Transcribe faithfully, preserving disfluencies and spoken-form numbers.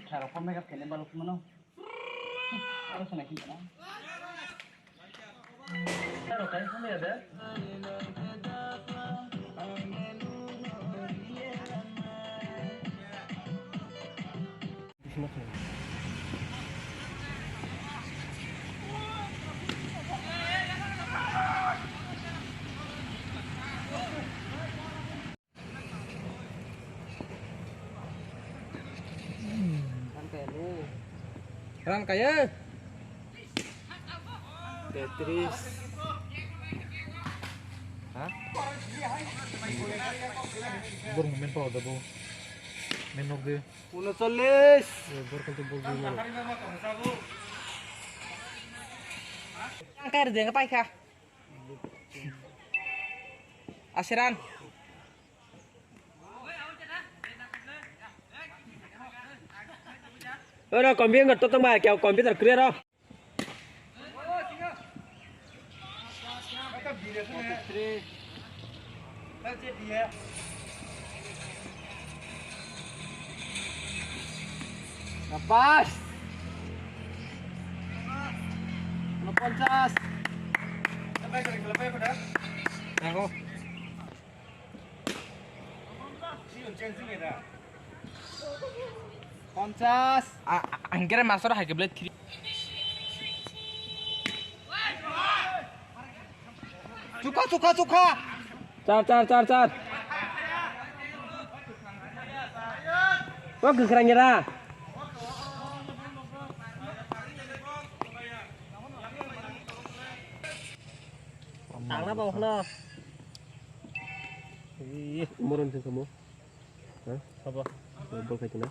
Saro phone makeup kene balok mano. Aro sana kinta na. Saro kai phone ya de. Ran kaya. Tetris. Ha? Bor main power da bo. Main nok de. Unocholish. Bor kal to bor bor. Ang kaya de paikha. Asiran. Ora computer to tong ba kya computer clear ro. Pas. Unoponchas. Ako. Ponchas. Ang kira masuk hai ke blade three. Chukha, chukha, chukha. Char, char, char, char. Wah, kekerang kira. Tangna bang khna. Ih, umur unsing kamu. Hah? Apa? Bol kaitina.